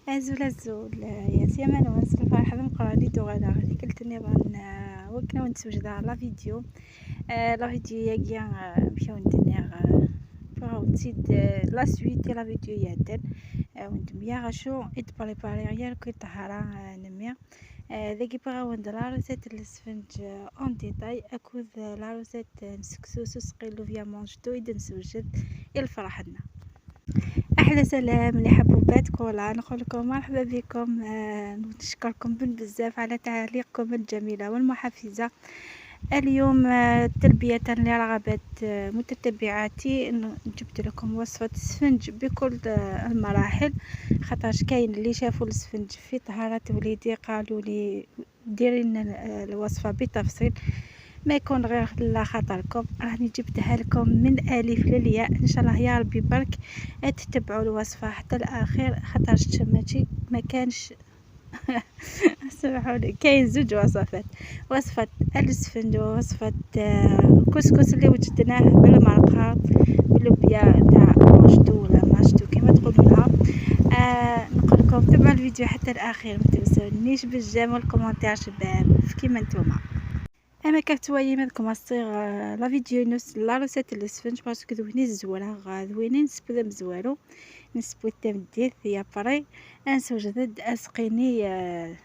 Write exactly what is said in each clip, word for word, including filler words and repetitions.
Azul, azul, ya Syaman, s lferḥ d ameqqran i d-uɣaleɣ tikkelt nniḍen, ah, wakken ad wen-d-swejdeɣ la vidéo. Ah, la vidéo-yagi, ah, amek ad wen-d-nniɣ, ah, bɣiɣ ad wen-tt-id, ah, la suite i la vidéo iɛeddan, ah, ad wen-d-mliɣ acu i d-prépariɣ yal kul ṭṭhara, ah, n mmi. Ah, dagi bɣiɣ ad wen-d la recette n lesfenǧ, ah, en détail, akked, ah, la recette n seksu s useqqi, louvia mange tout, i d-nessewjed i lferḥ-nneɣ. أحلى سلام لحبوبات كولا، نقول لكم مرحبا بكم، آه، نشكركم بزاف على تعاليقكم الجميلة والمحفزة. اليوم، آه، تلبية لرغبات، آه، متتبعاتي، ن-، جبت لكم وصفة السفنج بكل، آه، المراحل، خاطرش كاين اللي شافوا السفنج في طهارة وليدي قالوا لي: "ديري لنا ال-، الوصفة بالتفصيل، ما يكون غير على خاطركم". راني جبتها لكم من الألف للياء، إن شاء الله يا ربي برك تتبعوا الوصفة حتى الأخير، خاطرش ماشي، ما كانش سمحوا لي، كاين زوج وصفات، وصفة السفنج ووصفة، آه، كسكس اللي وجدناه بالمرقة، باللوبيا تاع ماشتو ولا ماشتو كيما تقولوا لها. آه، نقول لكم تبعوا الفيديو حتى الأخير، ما تنسونيش بالجيم والكومنتير شباب كيما نتوما. اما كتويم هذكم الصيغ، آه، لا فيديو نس لا روسيت اللي سفنج باسكو دويني الزوره، آه، دويني نسبو ذا مزوالو، نسبو التمديد يا بري، انسوجد اسقيني، آه،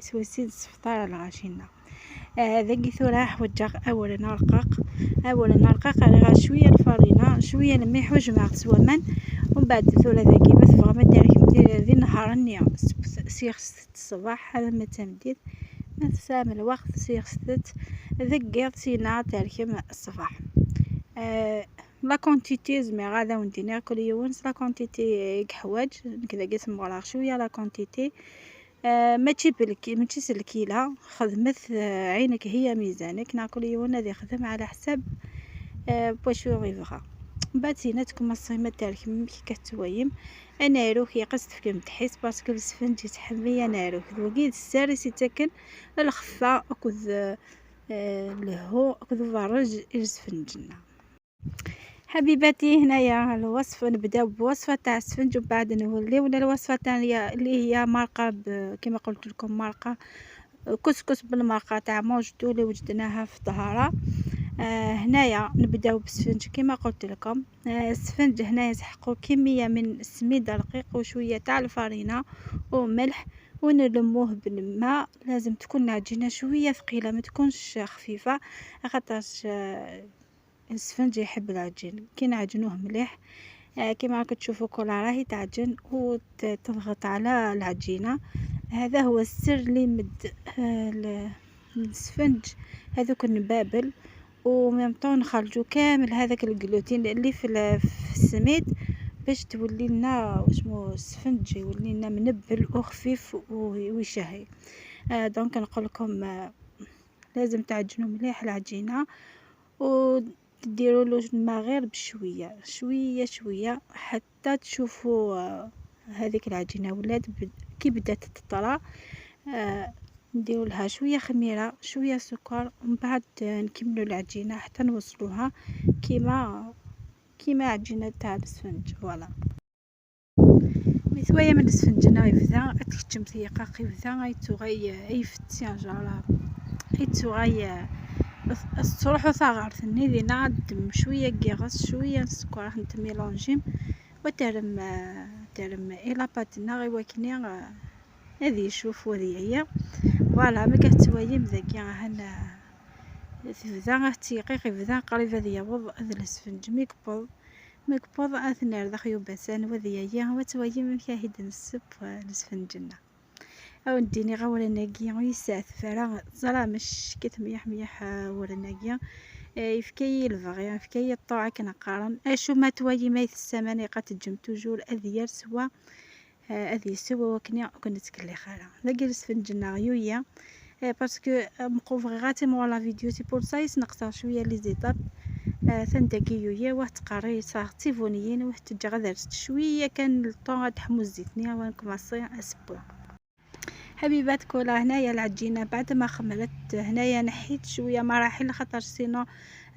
سويسين السفطار الغاشينا. آه، ذاكي ثورة حوجغ أولا رقاق، أولا رقاق على غا شوية الفرينة، شوية الملح وجماعة سوامان. ومن بعد ثورة ذاكي ما تبغى ما دارك مدير ذي نهار النيا سيخ ست الصباح، هذا ما تمديد. ما تسام الوقت سيخ ست ذقيض سينا تاركم الصباح. آه، لا كونتيتي زميغ هذا ونديني كل يوم لا كونتيتي يحواج. كذا قيس مغرغ شوية لا كونتيتي. آه، ماشي بالكي-، ماشي سلكيلة، خدمت، آه، عينك هي ميزانك، نا كل يوم هذا يخدم على حساب، آه، بواشو يبغى. بعد زينتكم الصيمة تاعك ممكن كتويم. انا روح يقصد في كلمة حيس باسكو السفنج يتحمي، انا روح وقيد الساري سيتاكن الخفة اكد، آه، لهو اكد فرج السفنجنا. حبيباتي، هنايا الوصفة، نبداو بوصفة تاع السفنج ومن بعد نوليو للوصفة الثانية اللي هي مرقة ب-، كيما قلت لكم، مرقة كسكس بالمرقة تاع موجدو اللي وجدناها في طهارة. آه، هنايا نبداو بالسفنج كيما قلت لكم. آه، السفنج هنايا سحقوا كمية من السميد الرقيق وشوية تاع الفرينة وملح، ونلموه بالماء. لازم تكون العجينة شوية ثقيلة، ما تكونش خفيفة، خاطرش، آه، السفنج يحب العجين. كي نعجنوه مليح، آه، كيما راكم تشوفوا كولا راهي تعجن وتضغط على العجينة. هذا هو السر اللي مد، آه، ال-، السفنج هذوك النبابل، و même temps نخرجوا كامل هذاك الجلوتين اللي في ال-، في السميد، باش تولي لنا واسمو السفنج يولي لنا منبل وخفيف و-، ويشهي. آه، donc نقول لكم، آه، لازم تعجنوا مليح العجينة، وتديروا له الماء غير بشوية، شوية شوية، حتى تشوفوا، آه، هذيك العجينة ولات بد-، كي بدات تطرى. آه، نديروا لها شوية خميرة، شوية سكر، ومن بعد، آه، نكملوا العجينة حتى نوصلوها كيما، كيما عجينة تاع السفنج. Voilà. مثوايا من السفنجنا يبدا، اتكتم ثيقاق يبدا، ايتو غي، ايفتي جارة، ايتو غي، الصروح ثاغرت نيدينا دم شوية كيغس، شوية السكر، راح نتميلونجيم، وترم، ترم إلى باتنا غي وكني، هذه يشوف وهذه هي. Voilà، ما كتوايم ذاكي، هنا تبدا غا التيقيق يبدا قريب هذه يوض هذا السفنج ميكبوض. مكبوض أثناء داخل يوباسان وذيايا وتوايم مشاهد السب نسفنجنا. أو نديني غا ورناقي ويساعد فرا زرا مش كت ميح ميح، آه، ورناقي. آه، يفكي البغي، يفكي الطوع كنقارن. أشو ما توايم أي السمانة قد تجم توجور أذيار سوا. آه، هذه سوا وكني وكنت تكلي خاله. لا جلس في الجنة غيوية. آه، parce que، آه، مقوف غاتي مور لا فيديو، c'est pour ça يسنقصها شوية les étapes. آه، ثندقي يوية واه تقري صار تيفونيين واه تجي غدرت شوية كان الطون غتحمو الزيتنية ونكماسي اسبوع. حبيبات كولا، هنايا العجينة بعد ما خمرت، هنايا نحيت شوية مراحل خاطر sinon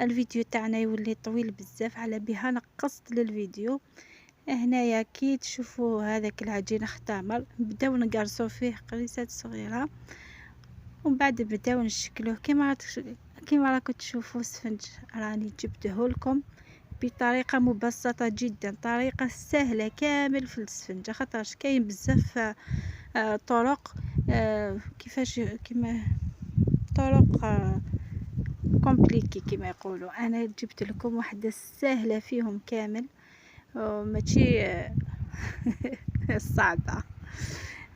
الفيديو تاعنا يولي طويل بزاف، على بها نقصت للفيديو. هنايا كي تشوفوا هذاك العجين اختمر، نبداو نقرصوا فيه قريصات صغيرة، ومن بعد نبداو نشكلوه كيما راك، كيما راكم تشوفوا السفنج راني جبته لكم بطريقة مبسطة جدا، طريقة سهلة كامل في السفنج، خاطرش كاين بزاف آه، طرق، آه، كيفاش، كيما طرق آه، compliqué كيما يقولوا. انا جبت لكم واحدة سهلة فيهم كامل، آه، ماشي آه، صعبة.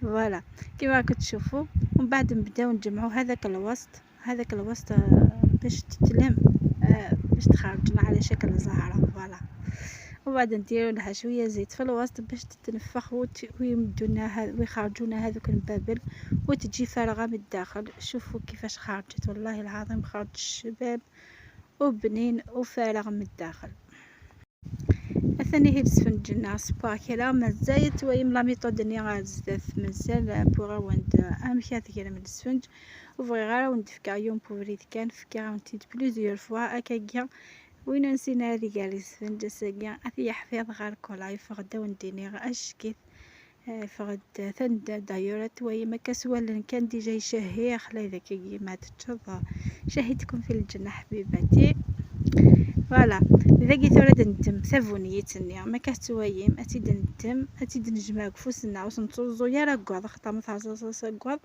Voilà، كيما راكم تشوفوا، ومن بعد نبداو نجمعوا هذاك الوسط، هذاك الوسط آه، باش تتلم، آه، باش تخرجنا على شكل زهرة. Voilà، وبعد نديروا لها شوية زيت في الوسط باش تتنفخ وت-، ويمدوا لنا ها-، ويخرجوا لنا هذوك البابل، وتجي فارغة من الداخل. شوفوا كيفاش خرجت، والله العظيم خرج شباب وبنين وفارغ من الداخل. اثاني هي السفنج ناس باكرة مازال تويم la méthode ني غا زدت مازال بوغا وند امشي تقرا من السفنج. وبغي غير وند فكا يوم بوريد كان فكا وند plusieurs fois اكاكيا. وين نسينا هذه قال السفنج ساكيا اثي يحفظ غير كولا يفغدا ونديني غا اشكيت. آه، فغد ثند دايرة توي ما كسوالن كان ديجا يشهي خلي ذاك ما تتشظ. شهيتكم في الجنة حبيباتي. Voilà، ذاكي ثورة دندم ثبونيتني ما كتوايم اتي دندم اتي دنجمع كفوسنا وسنتوزو يا راه كواض خطا ما تعزز كواض.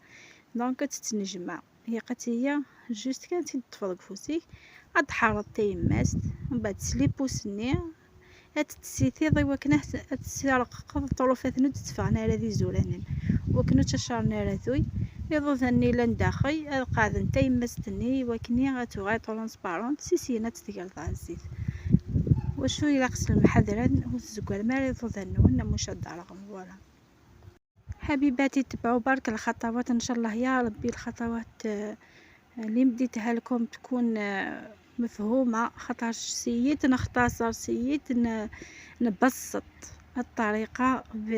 Donc تتنجمع هي قتيه juste كانت تطفى كفوسي. اضحرت تيماست ومن بعد سلي بوسني. هاد التسيتيض وكنا تسرققض طروفات نود تفغنا على ذي زولانين وكنا تشارنا على ذوي. يضو ثاني لنداخي القاعد نتا يمستني وكني غتوغاي ترونسبارونت سيسينا تتقال تاع الزيت. وشو يلاقس المحذرة وتزقر ماري يضو ثاني ونا مش الدار غمولا. حبيباتي تبعوا برك الخطوات ان شاء الله يا ربي الخطوات آه، اللي مديتها لكم تكون آه، مفهومة خاطرش سييت نختصر سييت نبسط الطريقة ب...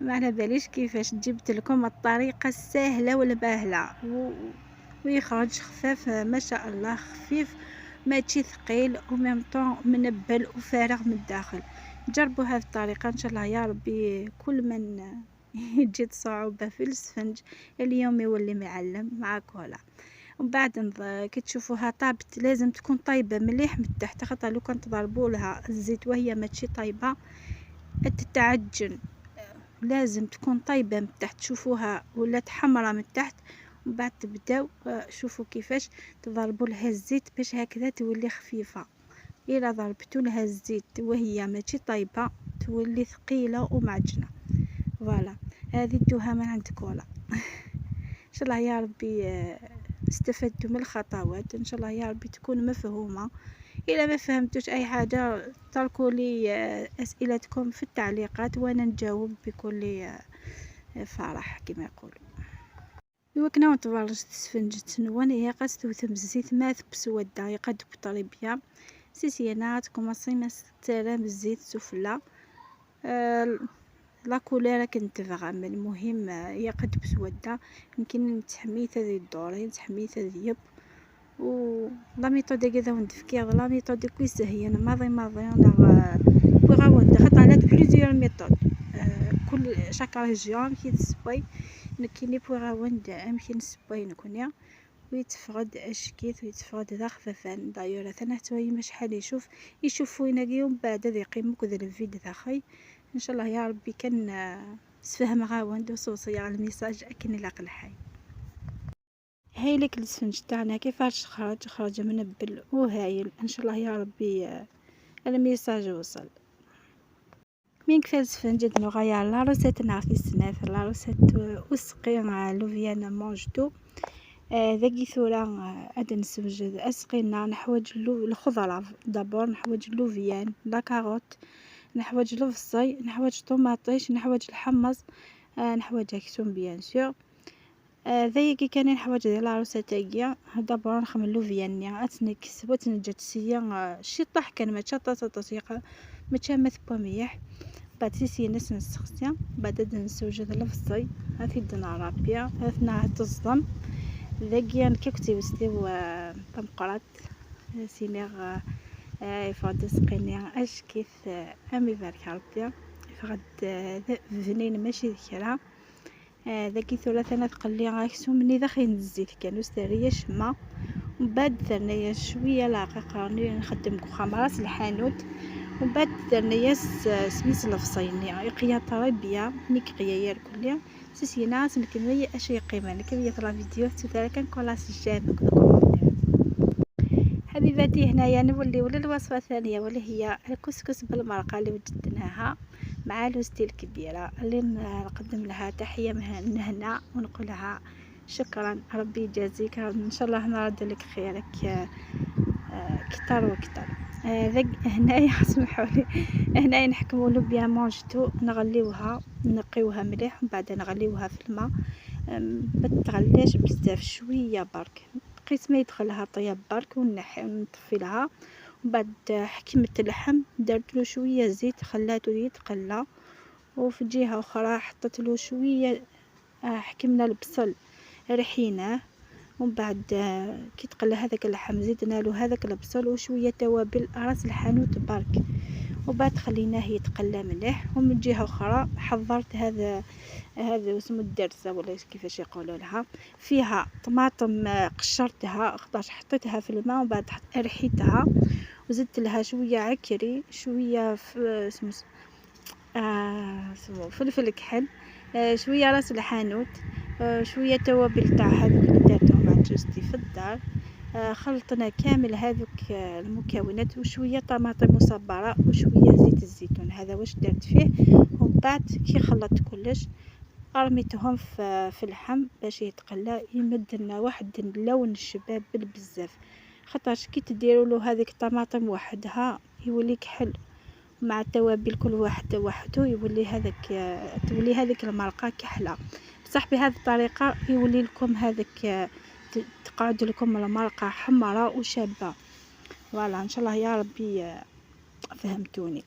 ما على باليش كيفاش جبت لكم الطريقة السهلة والباهلة و... ويخرج خفاف ما شاء الله خفيف ماشي ثقيل و même temps منبل وفارغ من الداخل. جربوا هذه الطريقة ان شاء الله يا ربي كل من يجد صعوبة في السفنج اليوم يولي معلم مع كولا. ومن بعد كتشوفوها طابت لازم تكون طايبة مليح من التحت خاطر لو كان تضربوا لها الزيت وهي ماشي طايبة تتعجن. لازم تكون طايبة من التحت تشوفوها ولات حمرة من التحت. ومن بعد تبداو آه، شوفوا كيفاش تضربوا لها الزيت باش هكذا تولي خفيفة. الا ضربتوا لها الزيت وهي ماشي طايبه تولي ثقيله ومعجنه. Voilà، هذه ادوها من عند كولا. ان شاء الله يا ربي آه، استفدتوا من الخطوات ان شاء الله يا ربي تكون مفهومه. الا ما فهمتوش اي حاجه تركوا لي آه، اسئلتكم في التعليقات وانا نجاوب بكل آه، فرح كما يقولوا. ايوا كنا نتفرج تسفنجت نوان هي قاس توثم الزيت ما تبسوده يقد بطريبيا. سيسينا تكمصي ما سترام الزيت سفلى. آه، la couleur كنت تبغى من المهم آه، هي قد بسوده. يمكن نتحمي تذي الدوري نتحمي تذيب. و la méthode كذا وندفكي la méthode كويس هي انا ماضي ماضي انا بغا وند خاطر على plusieurs méthodes. آه، كل chaque région كي تسباي. نكيني بغا وند امكن سباي نكونيا. ويتفغد اشكيت ويتفغد ذا خففان دايورا ثنا حتى هي مش حال يشوف يشوف وين يوم بعد ذي قيمك ذا الفيد ذا خي. ان شاء الله يا ربي كان آه، سفهم غاوند وصوصي على الميساج اكن لاق الحي. هاي لك السفنج تاعنا كيفاش خرج خرج منبل وهايل ان شاء الله يا ربي آه، الميساج وصل. من كفاز فنجد نغير la recette نعرف السنافر la recette وسقي لوفيان مونجدو. آه، ذاكي ثورة آه، عاد نسوجد اسقينا نحوج الخضرة. D'abord نحوج لوفيان la carotte، نحوج الفصي، نحوج طوماطيش، نحوج الحمص، آه، نحوج اكسون bien sûr. آه، ذايا كي كان نحوج ديال العروسه تاقيا هذا برا نخملو فياني اتنكس وتنجت سيا آه، شي طاح كان ما تشطط تصيقه. ما تشمت بوميح. بعد سيسي ناس نسخسيا بعد نسوجد الفصي. هاتي دنا رابيا هاتنا تصدم. ذاقيا كي كنتي وستيو آه، تمقرات سينيغ آه، Yeffeɣ-d usqini acek-it, am ibarek Ṛebbi. Yeffeɣ-d d bnin, mačči d kra. Dagi tura tana tqelli aksum-nni d axi n zzit kan, ur s-terri acemma. Mbeɛd terna-yas cwiya leɛqaqer-nni nxeddem deg uxxam ras lḥanut. Mbeɛd terna-yas smis lebṣel-nni, iqya ṭribya, mi iqya irkelli. Si syin-a ad s-nkemmel acu yeqqimen. Kemmlet la vidéo, ur tettut ara kan la j'aime akked commentaire. حبيباتي، هنايا نوليو للوصفة الثانية، واللي هي الكسكس بالمرقة اللي وجدناها مع لوزتي الكبيرة، اللي ن-، نقدم لها تحية مه-، من هنا، ونقول لها شكرا، ربي يجازيك، إن شاء الله نرد لك خيرك، آه، آه، كتر وكتر. آه، ذاك هنايا اسمحوا لي، هنايا نحكموا لوبيا مونجتو، نغليوها، نقيوها مليح، ومن بعد نغليوها في الماء، آم، ما تغليش بزاف، شوية برك، قيس ما يدخلها طياب برك، ونحي، نطفي لها. ومن بعد حكمت اللحم، درت له شوية زيت، خلاته يتقلى، وفي جهة أخرى حطيت له شوية، آه، حكمنا البصل، رحيناه. ومن بعد، آه، كي تقلى هذاك اللحم، زدنا له هذاك البصل وشوية توابل راس الحانوت برك. وبعد خليناه يتقلى مليح. ومن جهة أخرى حضرت هذا، هذا اسمه الدرسة ولا كيفاش يقولوا لها، فيها طماطم، آه، قشرتها، خاطرش حطيتها في الماء ومن بعد حط-، رحيتها، وزدت لها شوية عكري، شوية ف-، اسمه س-، آه، اسمه فلفل كحل، آه، شوية راس الحانوت، آه، شوية توابل تاع هذوك اللي درتهم مع جوزتي في الدار. آه، خلطنا كامل هذوك، آه، المكونات، وشوية طماطم مصبرة وشوية زيت الزيتون. هذا واش درت فيه. ومن بعد كي خلطت كلش، رميتهم في، في اللحم باش يتقلى، يمد لنا واحد اللون الشباب بالبزاف، خاطرش كي تديروا له هذيك الطماطم وحدها يولي كحل، مع التوابل كل واحد وحده يولي هذاك، تولي هذيك المرقة كحلة. بصح بهذه الطريقة يولي لكم هذاك، ت-، تقعد لكم المرقة حمرة وشابة. Voilà، إن شاء الله يا ربي فهمتوني.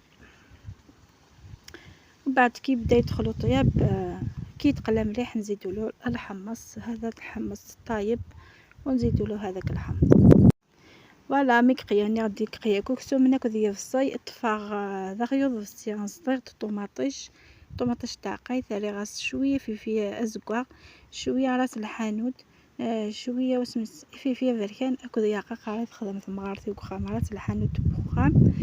ومن بعد كي يبدا يدخل طياب، آه، كي يتقلى مليح نزيدو له الحمص، هذا الحمص الطايب، ونزيدو له هذاك الحمص. Voilà، مي كقيا، ني غدي كقيا كوكسو من هاك ديال الصاي، طفاغ، آه، ذا غيوض في السيان صغير طوماطيش، طوماطيش تاع قاي، ثاني غاس شوية فلفية أزكواغ، شوية راس الحانوت، آه، شوية وسمس فلفية بركان، أكو ذي قاقارة تخدم في مغارتي وكخامرات الحانوت بخام.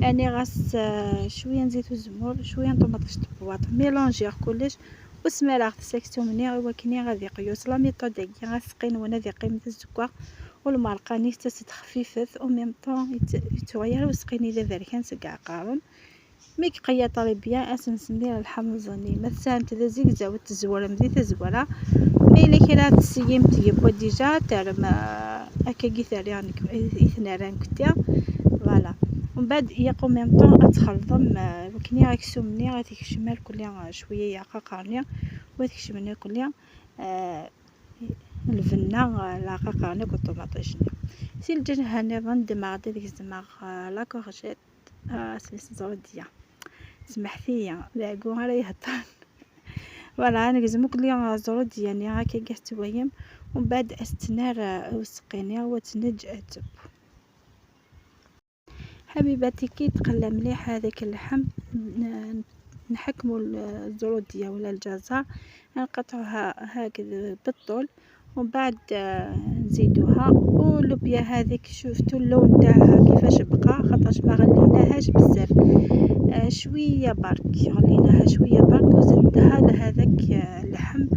أنا غاس، آه، شوية نزيت الزمور، شوية نطوماطيش تبواط، ميلونجيغ كلش. وسمالاغ تسكتو مني، غير وكني غادي قيوس لا ميثود هاكي، غاسقين وانا ذي قيمة الزكواغ والمرقة نيت تتخفيفت، او ميم طون يت-، يتغير وسقيني ذا ذركان سقع قارون. ميك قيا طري بيان اسنسني الحمزني، ما تساهم تذا زيك زاوت تزورم ذي تزورة. ما إلا كرا تسيم تيبوا ديجا ترم، آه، أكا قيثاري غنك-، إثناران كتيا. Voilà. ومن بعد يقو ميم طون أتخلطم، آه، وكني غيكسو مني غادي يكشمال كلي، آه، شوية يا قاقرني، وتكشمني كلي، آه، الفنة، آه، لا قاقرني كنت طوماطيشني. سي الجنة هاني ظن دماغ ديك زماغ، آه، لا كوغشيت، آه، سميس زرودية. سمحتيا، لا قو غير يهطان. Voilà، نقزمو كلي زرودية، يعني هاكا كاع توايم. ومن بعد استنار، آه، وسقيني وتنج أتب. حبيباتي، كي يتقلى مليح هذاك اللحم، ن-، نحكمو ال-، الزرودية ولا الجزر، نقطعوها هكذا بالطول، ومن بعد، آه، نزيدوها. واللوبيا هذيك شفتو اللون تاعها كيفاش بقى، خاطرش ما غليناهاش بزاف، آه، شوية برك، غليناها شوية برك وزدتها لهذاك، آه، اللحم،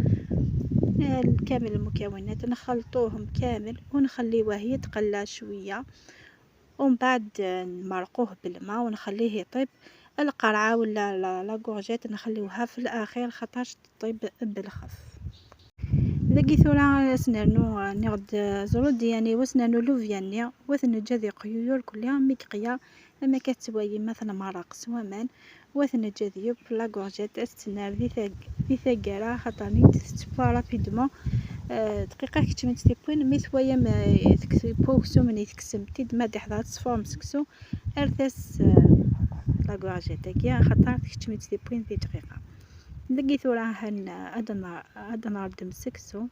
آه، كامل المكونات نخلطوهم كامل ونخليوه يتقلى شوية. ومن بعد نمرقوه بالماء ونخليه يطيب. القرعة ولا لا، la courgette نخليوها في الأخير خاطرش تطيب بالخف. دقي ثورة سنرنو نغد زرودية ني وسنرنو لوفيا ني وثنجا ذي قيور كلها مكقيا. أما كتوايم مثلا مرق سوامان وثنجا ذيوب la courgette أستنار ذي ثاق-، ذي ثاقرة خاطر ني تتسبا rapidement. آه، دقيقة كتشمت تيبوين، مي ثوايا ما تكسي بوكسو من يتكسم تيد ما دي حضرت صفور مسكسو. أرثس، آه، la courgette أكيا خاطر كتشمت تيبوين في دقيقة. دقي ثورة هن أدنار، أدنار دم سكسو.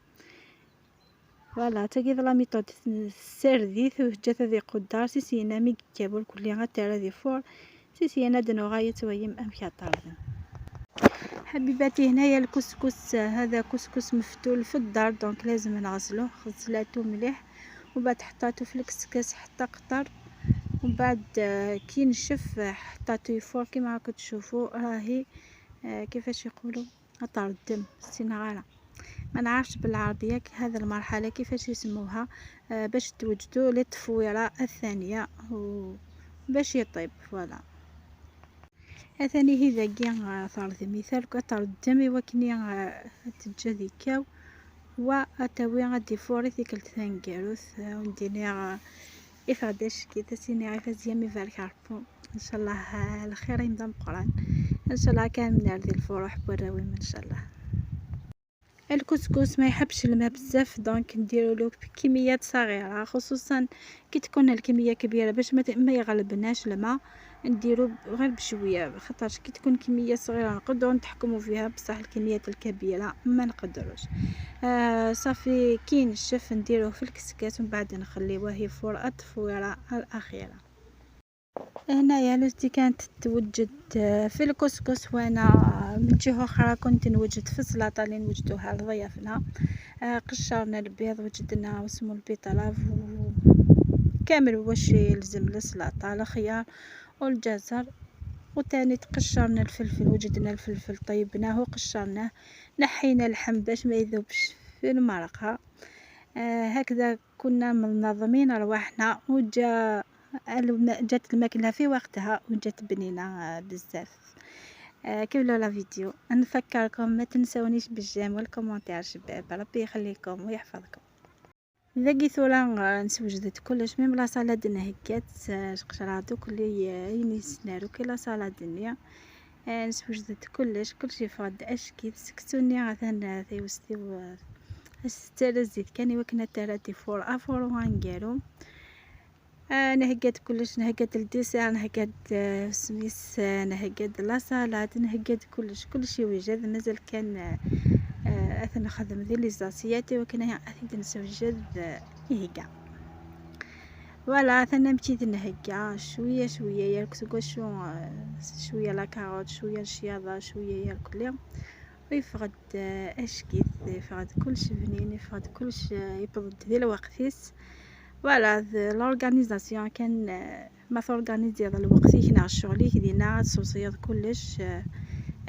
Voilà, tagi d la méthode tessardit u teǧǧa-t ad iquddar, si syin mi yekkaw kulli ad t-terr ad ifur, si syin ad nuɣal ad twayem amek ad t-terrem. حبيباتي، هنايا الكسكس هذا كسكس مفتول في الدار، donc لازم نغسلوه غسلاتو مليح، ومن بعد حطاتو في الكسكاس حتى قطر، ومن بعد، آه، كي نشف، آه، حطاتو يفور كيما راكم تشوفوا. راهي، آه، كيفاش يقولوا، أطار الدم، سينا غالا. ما نعرفش بالعربية ك-، هذه المرحلة كيفاش يسموها، آه، باش توجدوا للتفويرة الثانية وباش يطيب. Voilà. أثاني هي ذاكي، آه، ثارث مثال كأطار الدم، وكني، آه، تجا ذيكاو، وأتاوي غادي فوري ثيكلت ثانكاروث، آه، ونديني، آه، إفغداش كي تسيني غير فازيام يبارك ربو. إن شاء الله، آه، الخير يمضى مقران. إن شاء الله كامل نار ذي الفروح بوراوي إن شاء الله. الكسكس ما يحبش الماء بزاف، donc نديرو له بكميات صغيرة، خصوصا كي تكون الكمية كبيرة باش ما ت-، ما يغلبناش الماء، نديرو غير بشوية، خاطرش كي تكون كمية صغيرة نقدرو نتحكمو فيها، بصح الكميات الكبيرة ما نقدروش. آه، صافي كي نشف نديروه في الكسكاس ومن بعد نخليوه يفور التفويرة الأخيرة. هنايا لوستي كانت توجد، آه، في الكسكس، وأنا من جهة أخرى كنت نوجد في السلاطة اللي نوجدوها لضيافنا. آه، قشرنا البيض، وجدنا واسمو البيطراف وكامل واش يلزم للسلاطة، الخيار والجزر، وتاني تقشرنا الفلفل، وجدنا الفلفل طيبناه وقشرناه، نحينا اللحم باش ما يذوبش في المرقة. آه، هكذا كنا منظمين رواحنا، وجا الم-، جات الماكلة في وقتها وجات بنينة، آه، بزاف. آه، كملوا la vidéo. نفكركم ما تنسونيش بال j'aime وال commentaire شباب، ربي يخليكم ويحفظكم. ذاكي ثورة، آه، نسوجدت كلش، même la salade نهكات، آه، شقشرة دوك اللي، آه، يني سنارو كي la salade نيا. آه، نسوجدت كلش، كلشي فغد أشكي، سكتوني غثان، آه، ثيوستي و، آه، ستة الزيت كان يوكنا ترى دي فور أفور وانجارو. آه، نهقت كلش، نهقت الديسير، نهقت، آه، سميس، آه، نهقت la salade، نهقت كلش، كلش يوجد. مازال كان، آه، آه، أثنخدم ذي les assiettes، ولكن هي أثيد نسوجد، آه، يهقع. Voilà، ثنا مشيت نهقع شوية شوية، يركز قشو، آه، شوية la carotte، شوية الشياضة، شوية يركلي. ويفغد، آه، أشكيث، يفغد كلش بنين، يفغد كلش، آه، يبض ذي الوقت. Voilà، ذ-، l'organisation كان، آه، ما تورغانيزيض الوقت يكنا الشغل يكدينا تصوصيض كلش، آه،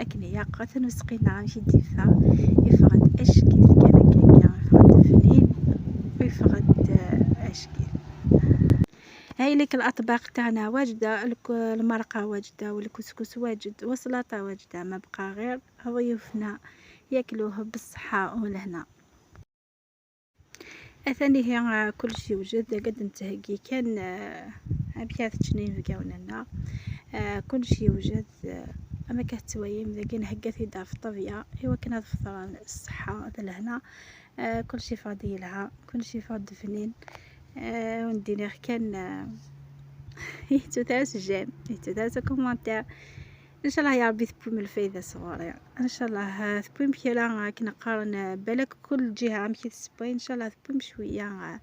أكن ياقة نسقينا ماشي ديفا. يفغد أشكيث كان هكاكا، يفغد فنين، ويفغد، آه، أشكيث. هاي ليك الأطباق تاعنا واجدة، الك-، المرقة واجدة، والكسكس واجد، والسلاطة واجدة، ما بقى غير ضيوفنا ياكلوه بالصحة والهنا. أثاني هي، آه، كلشي يوجد، قد نتهقي كان، آه، أبيات تشنين في قاوننا. آه، كلشي يوجد، آه، أما كهتوايم ذاكي نهقت يدار في الطبيعة. إيوا كنا فطران الصحة، هذا الهنا. آه، كلشي فاضي يلعب، كلشي فاضي فنين. آه، وندير غير كان، آه، يتو تاس j'aime، يتو تاس commentaire. إن شاء الله يا ربي تبوم الفايدة صغوري، إن شاء الله، آه، تبوم كيرا، آه، كي نقارن، آه، بالك كل جهة مشي تسبوي، إن شاء الله تبوم شوية، آه،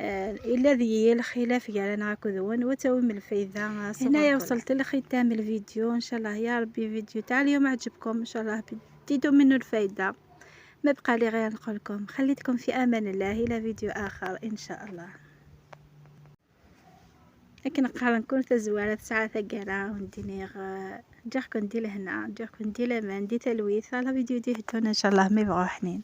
آه، إلا ذي الخلاف قالنا كذون وتاوي من الفايدة، آه، هنايا صغوركم. وصلت لختام الفيديو، إن شاء الله يا ربي فيديو تاع اليوم عجبكم، إن شاء الله بديتوا منه الفايدة. ما بقى لي غير نقول لكم خليتكم في أمان الله إلى فيديو آخر إن شاء الله. لكن قرر نكون تزوارة ساعة ثقيلة ونديني غ-، جاكم دي لهنا، جاكم دي لمن، دي تلويث، على فيديو دي هتونا إن شاء الله ما يبغوا حنين.